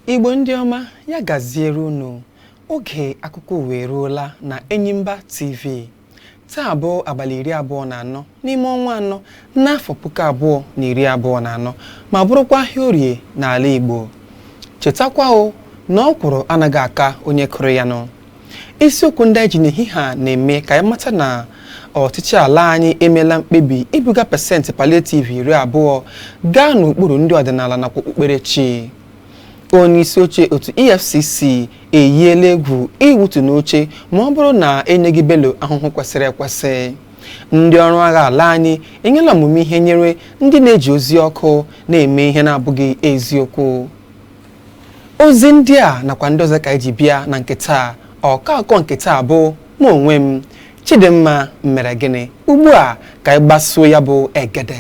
Igbo ndị ọma, ya gaziere unu. Oge akụkọ ụwa eruola na Enyimba TV. Taa bụ abalị 24 n'ime ọnwa anọ n'afọ 2024, ma bụrụkwa ahịa Orie n'ala Igbo. Chetakwa o na ọkwụrụ anaghị aka onye kụrụ ya nụ. Isiokwu ndị anyị ji n'ehihie a na-eme ka anyị mata na ọchịchị ala anyị emeela mkpebi ibuga pasentị palliative 20 gaa n'okpuru ndị ọdịnala nakwa okpukperechi. Onye isi oche otu EFCC eyiela egwu ịwụtu n'oche ma ọ bụrụ na enyeghị Bello ahụhụ kwesịrị ekwesị. Ndị ọrụ agha ala anyị enyela ọmụmụ ihe nyere ndị na-eji ozi ọkụ na-eme ihe na-abụghị eziokwu. Ozi ndị a nakwa ndị ọzọ ka anyị ji bịa na nke taa. Ọkọ akụkọ nke taa bụ mụ onwe m, Chidimma Mere Gịnị. Ugbu a ka anyị gbasuo ya bụ egede.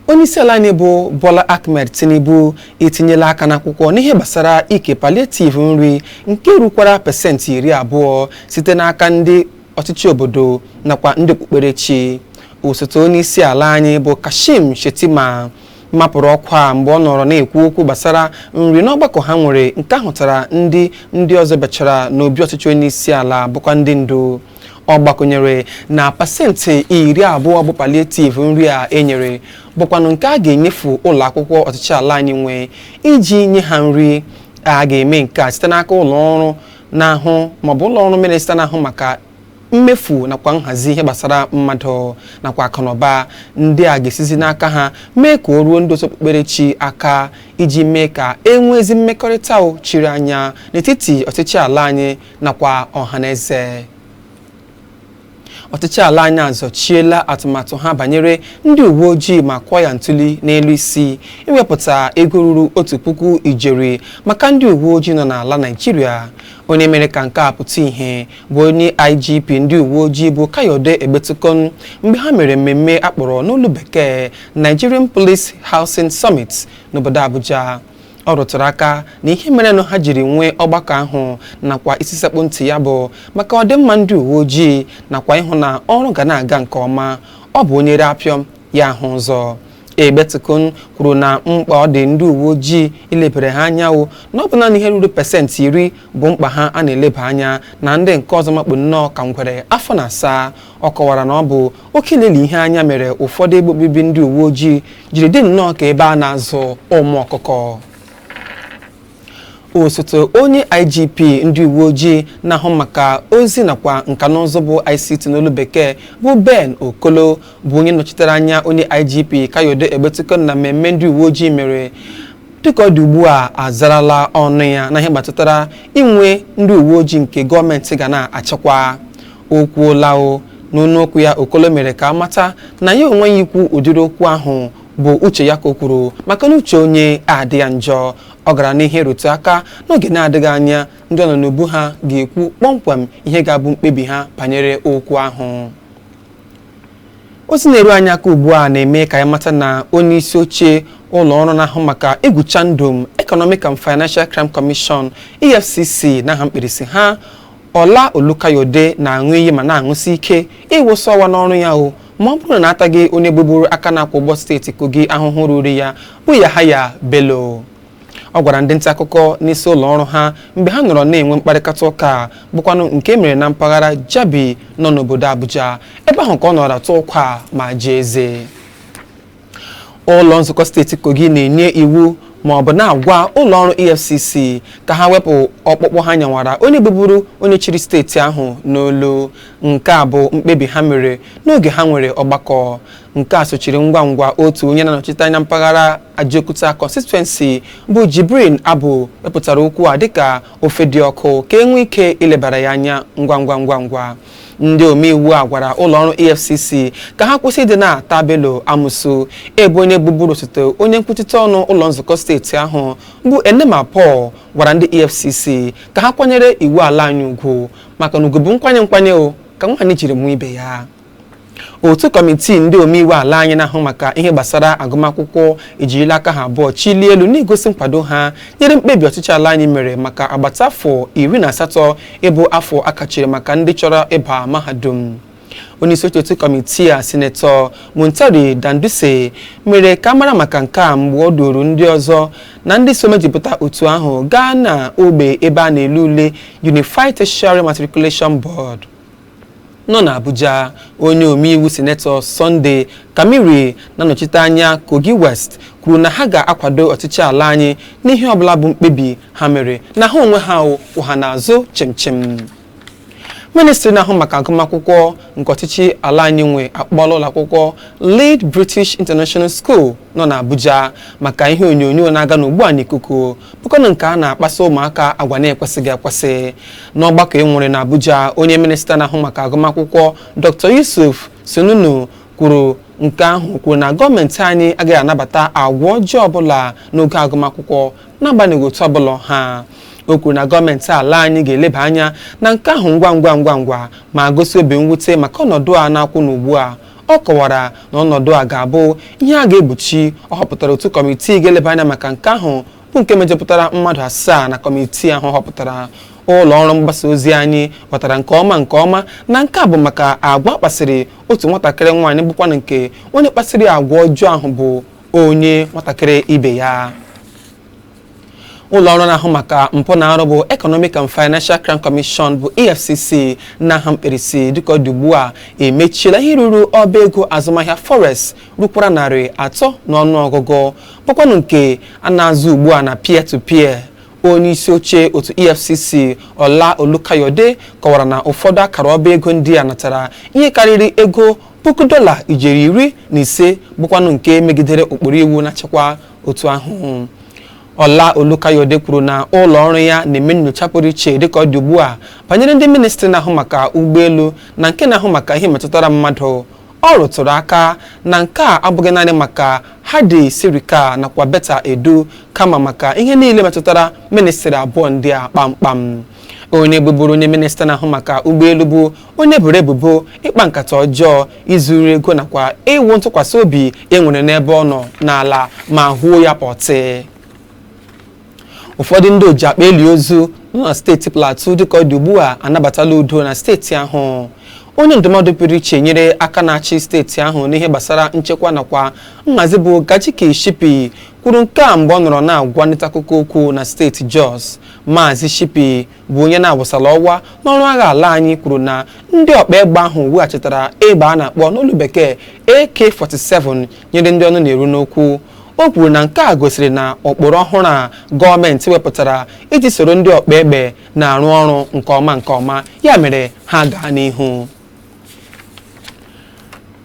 Onye isi ala anyị bụ Bola Ahmed Tinubu etinyela aka n'akwụkwọ n'ihe gbasara ike palliative nri nke rukwara pasentị 20 site n'aka ndị ọchịchị obodo nakwa ndị okpukperechi. Osote onye isi ala anyị bụ Kashim Shettima mapụrụ ọkwa mgbe ọ nọrọ na-ekwu okwu gbasara nri n'ọgbakọ ha nwere nke ahụtara ndị ọzọ bịachara n'obi ọchịchị onye isi ala bụkwa ndị ndu. Ọ gbakwụnyere na pasentị 20 bụ palliative nri a enyere bụkwanụ nke a ga-enyefu ụlọ akwụkwọ ọchịchị ala anyị nwe iji nye ha nri. A ga-eme nke a site n'aka ụlọ ọrụ na-ahụ maọbụ ụlọ ọrụ minista na-ahụ maka mmefu nakwa nhazi ihe gbasara mmadụ nakwa akụnụba. Ndị a ga-esizi n'aka ha mee ka o ruo ndị otu okpukperechi aka iji mee ka e nwee ezi mmekọrịta chiri anya n'etiti ọchịchị ala anyị nakwa ọhaneze. Ọchịchị ala anyị azọchiela atụmatụ ha banyere ndị uwe ojii ma kụọ ya ntuli n'elu isi iwepụta ego ruru 1,000 ijeri maka ndị uwe ojii nọ n'ala Naịjirịa. Onye mere ka nke a pụta ìhè bụ onye IGP ndị uwe ojii bụ Kayode Egbetokun mgbe ha mere mmemme akpọrọ n'olu bekee Nigerian Police Housing Summit n'obodo Abuja. Ọ rụtụrụ aka na ihe merenụ ha jiri nwee ọgbakọ ahụ nakwa isi sekpụ ntị ya bụ maka ọdịmma ndị uwe ojii nakwa ịhụ na ọrụ ga na-aga nke ọma. Ọ bụ onye apịọm ya ahụ ụzọ. Egbetokun kwuru na mkpa ọ dị ndị uwe ojii ilebere ha anya o na ọ bụ naanị ihe ruru pasentị 10 bụ mkpa ha a na-eleba anya, na ndị nke ọzọ makpu nnọọ ka ngwere afọ na asaa. Ọ kọwara na ọ bụ oke ilele ihe anya mere ụfọdụ ebe obibi ndị uwe ojii jiri dị nnọọ ka ebe a na-azụ ụmụ ọkụkọ. Osote onye IGP ndị uwe ojii na-ahụ maka ozi nakwa nka na ụzụ bụ ICT n'olu bekee bụ Ben Okolo bụ onye nọchitere anya onye IGP Kayode Egbetokun na mmemme ndị uwe ojii mere dịka ọ dị ugbu a azarala ọnụ ya na ihe gbasatara inwe ndị uwe ojii nke gọọmenti ga na-achịkwa. O kwuola o n'ọnụ okwu ya, Okolo mere ka amata na ya onwe ya ikwu ụdịrị okwu ahụ bụ uche ya ka o kwuru, maka na uche onye adị ya njọ. Ọ gara n'ihe rụtụ aka n'oge na-adịghị anya ndị ọ nọ n'ubu ha ga-ekwu kpọmkwem ihe ga-abụ mkpebi ha banyere okwu ahụ. Ozi na-eru anyị aka ugbu a na-eme ka anyị mata na onye isi oche ụlọ ọrụ na-ahụ maka egwu chandum, Economic and Financial Crime Commission, EFCC n'aha mkpirisi ha, Ọla Olukayode na-aṅụ iyi ma na-aṅụsi ike ịwụsa ọwa n'ọrụ ya o ma ọ bụrụ na ataghị onye bụburu aka na-akwụ ụgbọ steeti Kogi ahụhụ ruru ya bụ Yahaya Bello. Ọ gwara ndị nta akụkọ n'isi ụlọ ọrụ ha mgbe ha nọrọ na-enwe mkparịta ụka bụkwanụ nke mere na mpaghara Jabi nọ n'obodo Abuja. Ebe ahụ ka ọ nọrọ atụ ụkwa ma jee eze. Ụlọ nzukọ steeti Kogi na-enye iwu ma ọ bụ na-agwa ụlọ ọrụ EFCC ka ha wepụ ọkpụkpụ ha nyawara onye bụburu onye chịrị steeti ahụ n'olu. Nke a bụ mkpebi ha mere n'oge ha nwere ọgbakọ. Nke a sochiri ngwa ngwa otu onye na-anọchite anya mpaghara Ajaokuta constituency bụ Jibrin Abu wepụtara okwu a dịka ofe dị ọkụ ka e nwee ike ilebara ya anya ngwa ngwa ngwa ngwa. Ndị omeiwu a gwara ụlọ ọrụ EFCC ka ha kwụsị ịdị na-ata Bello amụsụ, ebe onye bụburu osote onye nkwuchite ọnụ ụlọ nzukọ steeti ahụ bụ Enema Paul gwara ndị EFCC ka ha kwanyere iwu ala anyị ugwu, maka na ugwu bụ nkwanye nkwanye o ka nwaanyị jiri mụ ibe ya. Otu kọmitii ndị omeiwu ala anyị na-ahụ maka ihe gbasara agụmakwụkwọ ejirila aka ha abụọ chilie elu n'igosi nkwado ha nyere mkpebi ọchịchị ala anyị mere maka agbata afọ 18 ịbụ afọ akachiri maka ndị chọrọ ịba mahadum. Onyeisi oche otu kọmitii a, Sinetọ Muntari Dandutse, mere ka a mara maka nke a mgbe ọ duru ndị ọzọ na ndị so mejupụta otu ahụ gaa na ogbe ebe a na-ele ule Unified Tertiary Matriculation Board nọ n'Abuja. Onye omeiwu Sinetọ Sunday Kamiri na-anọchite anya Kogi West kwuru na ha ga-akwado ọchịchị ala anyị n'ihe ọbụla bụ mkpebi ha mere, na ha onwe ha kwụ ha n'azụ chimchim. Ministri na-ahụ maka agụmakwụkwọ nke ọchịchị ala anyị nwe akpọọla ụlọakwụkwọ Lead British International School nọ n'Abuja maka ihe onyonyo na-aga n'ugbu a n'ikuku, bụkwanụ nke a na-akpasa ụmụaka agwa na-ekwesịghị ekwesị. N'ọgbakọ e nwere n'Abuja, onye minista na-ahụ maka agụmakwụkwọ, Dr. Yusuf Sununu, kwuru nke ahụ, kwuru na gọọmenti anyị agaghị anabata agwa ọjọọ ọbụla n'oge agụmakwụkwọ, n'agbanyeghị otu ọbụla ha. O kwuru na gọọmenti ala anyị ga-eleba anya na nke ahụ ngwa ngwa ngwa ngwa, ma gosi obi mwute maka ọnọdụ a na-akwụ n'ugbu a. Ọ kọwara na ọnọdụ a ga-abụ ihe a ga-egbochi. Ọ họpụtara otu kọmitii ga-eleba anya maka nke ahụ, bụ nke mejupụtara mmadụ asaa. Na kọmitii ahụ họpụtara, ụlọ ọrụ mgbasa ozi anyị ghọtara nke ọma nke ọma na nke a bụ maka agwa kpasịrị otu nwatakịrị nwaanyị, bụkwa nke onye kpasịrị agwa ọjọọ ahụ bụ onye nwatakịrị ibe ya. Ụlọ ọrụ na-ahụ maka mpụ na arụ bụ Economic and Financial Crime Commission, bụ EFCC n'aha mkpirisi, dịka ọ dị ugbu a emechiela ihe ruru ọba ego azụmahịa forex rukwara 300 n'ọnụọgụgụ, bụkwanụ nke a na-azụ ugbu a na peer to peer. Onye isi oche otu EFCC, Ọla Olukayode, kọwara na ụfọdụ akara ọba ego ndị a natara ihe karịrị ego puku dọla ijeri 15, bụkwanụ nke megidere ụkpụrụ iwu na-achịkwa otu ahụ. Ọla Olukayode kwuru na ụlọ ọrụ ya na-eme nyocha pụrụ iche dịka ọ dị ugbu a banyere ndị ministri na-ahụ maka ụgbọelu na nke na-ahụ maka ihe metụtara mmadụ. Ọ rụtụrụ aka na nke a abụghị naanị maka Hadi Sirika nakwa Betta Edu, kama maka ihe niile metụtara ministri abụọ ndị a kpamkpam. Onye bụbụrụ onye minista na-ahụ maka ụgbọelu bụ onye boro ebubo ịkpa nkata ọjọọ, izuru ego nakwa ịwụ ntụkwasị obi e nwere n'ebe ọ nọ n'ala ma huo ya pọtị. Ụfọdụ ndị oji akpa eli ozu nọ na steeti Plateau dịka ọ dị ugbu a anabatala udo na steeti ahụ. Onye ndụmọdụ pụrụ iche nyere aka na-achị steeti ahụ n'ihe gbasara nchekwa nakwa nhazi, bụ Gajiki Shipi, kwuru nke a mgbe ọ nọrọ na-agwa ndị akụkọ okwu na steeti Jos. Maazị Shipi, bụ onye na-awụsala ọwa n'ọrụ agha ala anyị, kwuru na ndị ọkpa egbe ahụ weghachitara egbe a na-akpọ n'olu bekee AK-47 nyere ndị ọnụ na-eru n'okwu. O kwuru na nke a gosiri na ụkpụrụ ọhụrụ a gọọmenti wepụtara iji soro ndị ọkpa egbe na-arụ ọrụ nke ọma nke ọma, ya mere ha gaa n'ihu.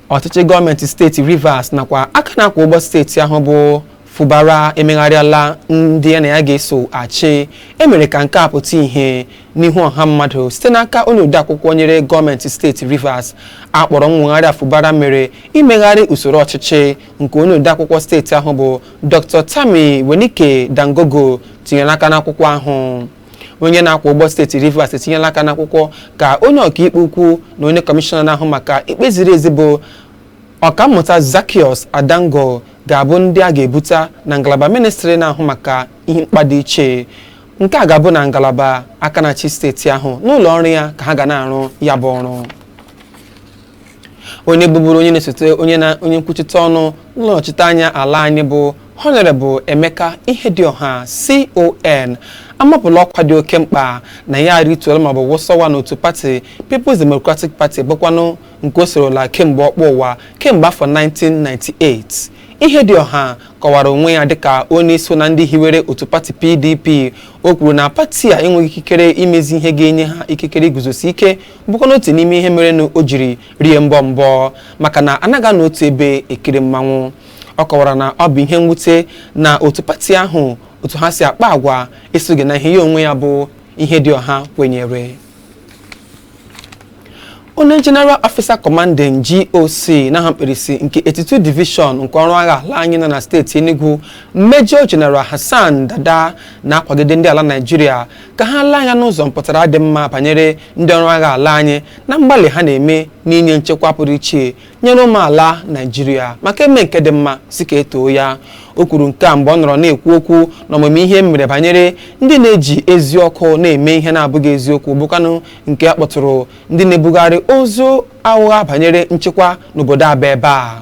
Ọchịchị gọọmenti steeti Rivers nakwa aka na-akwụ ụgbọ steeti ahụ bụ Fubara emegharịala ndị ya na ya ga-eso achị. Emere ka nke a pụta ìhè n'ihu ọha mmadụ site n'aka onye odeakwụkwọ nyere gọọmenti steeti Rivers. Akpọrọ mwegharị Fubara mere imegharị usoro ọchịchị nke onye odeakwụkwọ steeti ahụ bụ Dr. Tammy Wenike Dangogo tinyere aka n'akwụkwọ ahụ. Onye na-akwọ ụgbọ steeti Rivers etinyela aka n'akwụkwọ ka onye ọkaikpe ukwu na onye kọmishọna na-ahụ maka ikpe ziri ezi, bụ Ọkammụta Zaccheaus Adango, ga-abụ ndị a ga-ebute na ngalaba ministri na-ahụ maka ihe mkpa dị iche. Nke a ga-abụ na ngalaba aka na-achị steeti ahụ, n'ụlọ ọrụ ya ka ha ga na-arụ ya bụ ọrụ. Onye bụbụrụ onye na-esote onye na onye nkwuchite ọnụ nnọchite anya ala anyị, bụ Honorable Emeka Ihedioha CON, amapụla ọkwa dị oke mkpa na ya arituola maọbụ wụsọwa n'otu pati People's Democratic Party, bụkwanụ nke o sorola kemgbe ọkpọ ụwa, kemgbe afọ 1998. Ihedioha kọwara onwe ya dịka onye so na ndị hiwere otu pati PDP. O kwuru na pati a enweghị ikikere imezi ihe ga-enye ha ikikere iguzosi ike, bụkwa n'otu n'ime ihe merenụ o jiri rie mbọ mbọ, maka na anaghị anọ otu ebe ekiri mmanwụ. Ọ kọwara na ọ bụ ihe mwute na otu pati ahụ, otu ha si akpa agwa esoghị na ihe ya onwe ya bụ Ihedioha kwenyere. Onye Onye General Officer Commanding GOC n'aha mkpirisi nke 82 Division nke ọrụ agha ala anyị nọ na steeti Enugu, Major General Hassan Dada, na-akwagide ndị ala Naịjirịa ka ha lee anya n'ụzọ mpụtara dị mma banyere ndị ọrụ agha ala anyị na mgbalị ha na-eme n'inye nchekwa pụrụ iche nyere ụmụala Naịjirịa, maka eme nke dị mma si ka etoo ya. O kwuru nke a mgbe ọ nọrọ na-ekwu okwu n'ọmụmụ ihe mere banyere ndị na-eji ezi ọkụ na-eme ihe na-abụghị eziokwu, bụkwanụ nke a kpọtụrụ ndị na-ebugharị ozi ụgha banyere nchekwa n'obodo Aba. Ebe a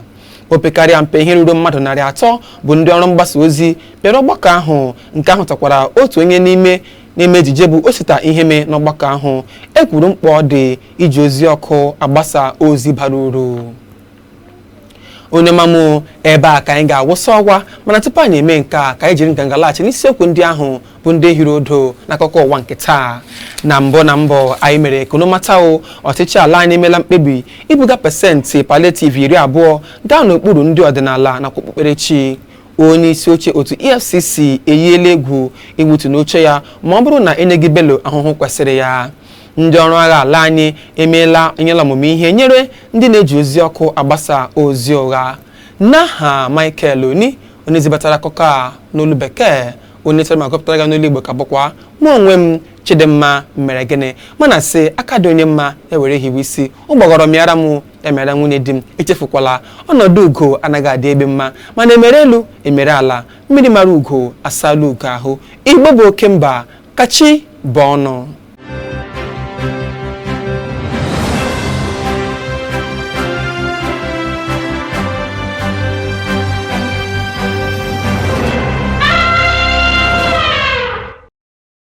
o pekarịa mpe, ihe ruru mmadụ 300 bụ ndị ọrụ mgbasa ozi bịara ọgbakọ ahụ, nke ahụ takwara otu onye n'ime na-eme ejije bụ Osita Iheme. N'ọgbakọ ahụ, e kwuru mkpa ọ dị iji ozi ọkụ agbasa ozi bara uru. Onye mamụ, ebe a ka anyị ga-awụsa ọgwa, mana tupu anyị eme nke a, ka anyị jiri nganga laghachi n'isiokwu ndị ahụ bụ ndị hiri odo n'akụkọ ụwa nke taa. Na mbụ na mbụ, anyị mere ka unu mata o ọchịchị ala anyị emeela mkpebi ibuga pasentị palliative 20 gaa n'okpuru ndị ọdịnala nakwa okpukperechi. Onye isi oche otu EFCC eyiela egwu igbutu n'oche ya ma ọ bụrụ na enyeghị Bello ahụhụ kwesịrị ya. Ndị ọrụ agha ala anyị emeela enyela ọmụmụ ihe nyere ndị na-eji ozi ọkụ agbasa ozi ụgha. N'aha Michael Oni, onye zibatara akụkọ a n'olu Bekee, onye chere ma gụpụtara ya n'olu Igbo, ka bụkwa mụ onwe m, Chidimma Mere Gịnị, mana sị aka dị onye mma ya were hiwe isi ụgbọghọrọ mịara m ya mere nwunye di m. Echefukwala, ọnọdụ ugo anaghị adị ebe mma, mana emere elu emere ala, mmiri mara ugo asala ugo ahụ. Igbo bụ oke mba kachi bụ ọnụ.